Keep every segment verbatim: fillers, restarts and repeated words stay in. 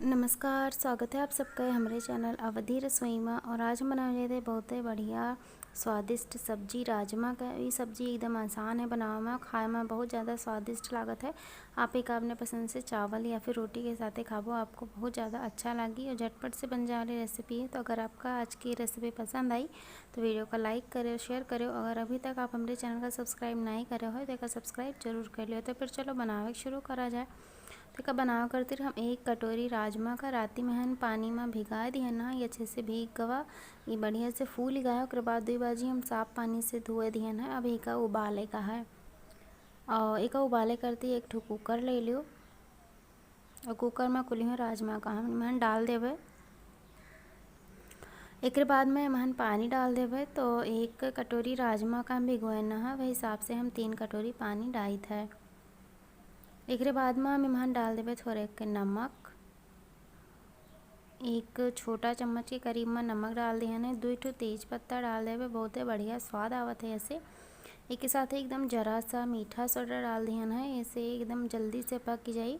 नमस्कार, स्वागत है आप सबका हमरे channel अवधी रसोई मा। और आज हम बनावे जात है बहुत ही बढ़िया स्वादिष्ट सब्जी राजमा का। ई सब्जी एकदम आसान है बनावे मा, खाए मा बहुत ज़्यादा स्वादिष्ट लागत है। आप एका अपने पसंद से चावल या फिर रोटी के साथे खाबो, आपको बहुत ज़्यादा अच्छा लागी और झटपट से बन जाए वाली recipe है। तो अगर आपका आज की recipe पसंद आई तो video का like करें, share करें। अगर अभी तक आप हमरे channel का subscribe नहीं करे हो तो एका subscribe जरूर कर लियो। तो फिर चलो बनावे के शुरू करा जाए। तो एका बनावे खातिर हम एक कटोरी राजमा का राती में हन पानी में भिगाए दिहन है। ये अच्छे से भीग गवा, ये बढ़िया से फूल गया। ओकरे बाद दुई बाजी हम साफ पानी से धोए दिहन है। अब एका उबाले का है और एका उबाले करती एक ठो cooker ले लियो और cooker में कुलियो राजमा का हम एमहन डाल देबे। एकरे बाद में एमहन पानी डाल देबे। तो एक कटोरी राजमा का हम भिगोए न है, वही हिसाब से हम तीन कटोरी पानी डाइत है। एकरे बाद में हम एमहन डाल देबे थोड़े के नमक, एक छोटा चम्मच के करीब में नमक डाल दिहन है। दुई ठो तेज पत्ता डाल देबे, बहुते बढ़िया स्वाद आवत है ऐसे। एके साथ एकदम जरा सा मीठा soda डाल दिहन है, ऐसे एकदम जल्दी से पक जाई।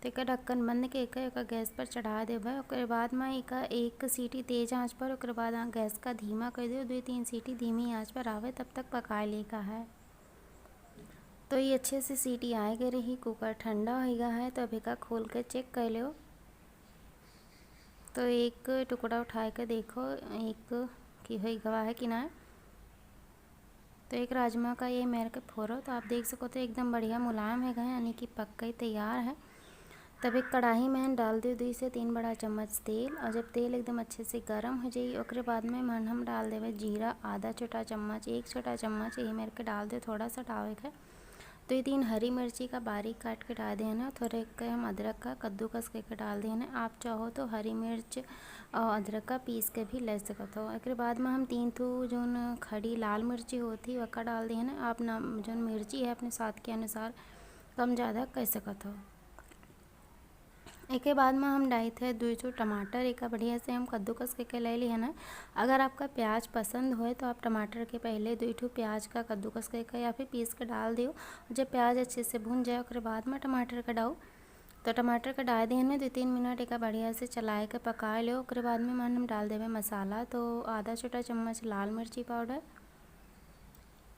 तो एका ढक्कन बंद के एका, एका गैस पर चढ़ा देबे। ओकरे बाद में एका एक सीटी तेज आंच पर, ओकरे बाद आ गैस का धीमा कर दियो, दुई तीन सीटी धीमी आंच पर आवे तब तक पकाए ले का है। तो ये अच्छे से सीटी आए गए रही, cooker ठंडा हो गया है। तो अब एका खोल के check कर लो। तो एक टुकड़ा उठाए के देखो, एक की हो गवा है कि ना। तो एक राजमा का ये मेर के फोरो, तो आप देख सको तो एकदम बढ़िया मुलायम है गए, यानी कि पक के तैयार है। तब एक कढ़ाई में डाल दियो दुई से तीन बड़ा चम्मच तेल, और जब तेल एकदम अच्छे से गरम हो जाई, ओकरे बाद में मन हम डाल देवे जीरा, आधा छोटा चम्मच, एक छोटा चम्मच यही मेर के डाल दे, थोड़ा सा डावे के। तो ये तीन हरी मिर्ची का बारीक काट के डाल देना। थोड़े के हम अदरक का कद्दूकस करके डाल देना। आप चाहो तो हरी मिर्च और अदरक का पीस के भी ले सकत हो। एकरे बाद में हम तीन ठो जोन खड़ी लाल मिर्ची होती, वका डाल देना। आप ना, जोन मिर्ची है अपने स्वाद के अनुसार कम ज़्यादा कर सकत हो। एके बाद में हम डाइत है दुई ठो टमाटर, एका बढ़िया से हम कद्दूकस करके ले ली है ना। अगर आपका प्याज पसंद होए तो आप टमाटर के पहले दुई ठो प्याज का कद्दूकस करके या फिर पीस के डाल दियो। जब प्याज अच्छे से भून जाए, ओकरे बाद में टमाटर का डाओ। तो टमाटर का डाल दिए ना, दो तीन मिनट एका बढ़िया से चलाए के पकाए लो। ओकरे बाद में मन हम डाल देवे मसाला। तो आधा छोटा चम्मच लाल मिर्ची पाउडर,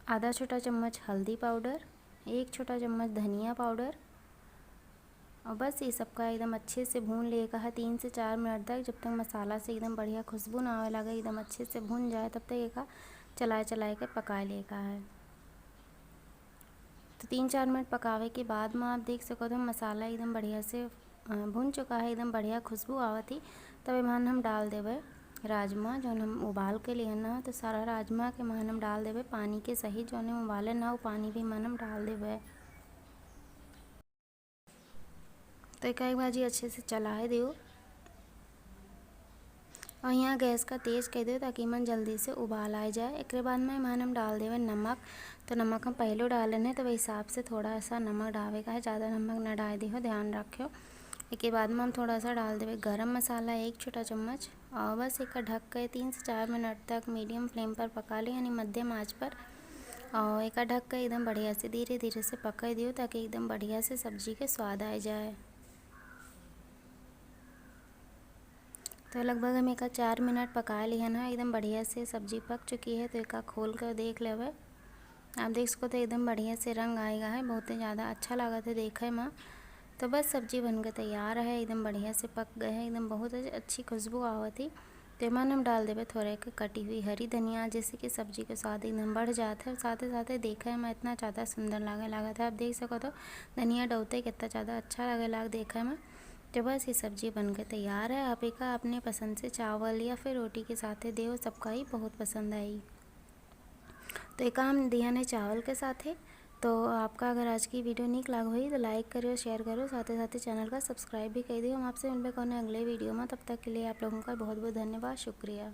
आधा छोटा चम्मच हल्दी पाउडर, एक छोटा चम्मच धनिया पाउडर, और बस ये सबका एकदम अच्छे से भून लिए का है तीन से चार मिनट तक, जब तक मसाला से एकदम बढ़िया खुशबू ना आवे लगे, एकदम अच्छे से भून जाए, तब तक एका चलाए चलाए के पकाए लिए का है। तो तीन चार मिनट पकावे के बाद में आप देख सको तो मसाला एकदम बढ़िया से, अ, भून चुका है, एकदम बढ़िया खुशबू आवत ही। तब एमहन हम डाल देवे राजमा, जौन हम उबाल के लिए ना, तो सारा राजमा के एमहन हम डाल देवे पानी के सहित, जौन हम उबाले ना, वो पानी भी एमहन हम डाल देवे। तो एका एक बाजी अच्छे से चलाए दियो और यहाँ गैस का तेज कर दियो, ताकि एमन जल्दी से उबाल आ जाए। एकरे बाद में एमहन हम डाल देवे नमक। तो नमक हम पहले डाले हैं, तो वही हिसाब से थोड़ा सा नमक डाले का है, ज़्यादा नमक ना डाल दियो, ध्यान रखियो। एके बाद में हम थोड़ा सा डाल देवे गरम मसाला, एक छोटा चम्मच, और बस एका ढक के तीन से चार मिनट तक medium flame पर पका ली, यानी मध्यम आंच पर। और एका ढक के एकदम बढ़िया से धीरे धीरे से पका दियो, ताकि एकदम बढ़िया से सब्जी के स्वाद आ जाए। तो लगभग हम एका चार मिनट पका लिहन है, एकदम बढ़िया से सब्जी पक चुकी है। तो एका खोल कर देख लेवे, आप देख सको तो एकदम बढ़िया से रंग आएगा है, बहुत ही ज़्यादा अच्छा लागत है देखे में। तो बस सब्जी बन के तैयार है, एकदम बढ़िया से पक गए है, एकदम बहुत अच्छी खुशबू आवत ही। तो एमन हम डाल देवे थोड़े के कटी हुई हरी धनिया, जैसे कि सब्जी के स्वाद एकदम बढ़ जात है। साथे साथे देखे में इतना ज़्यादा सुंदर लागे लागत है, आप देख सको तो धनिया डलते कितना ज़्यादा अच्छा लागे लाग देखे में। तो बस ये सब्जी बन के तैयार है। आप एका अपने पसंद से चावल या फिर रोटी के साथे देव, सबका ही बहुत पसंद आई। तो एका हम दिहन है चावल के साथे। तो आपका अगर आज की video नीक लाग होई तो like करियो, share करियो, साथे साथे channel का subscribe भी कर दियो। हम आपसे मिलबे कौनो अगले video में, तब तक के लिए आप लोगों का बहुत बहुत धन्यवाद, शुक्रिया।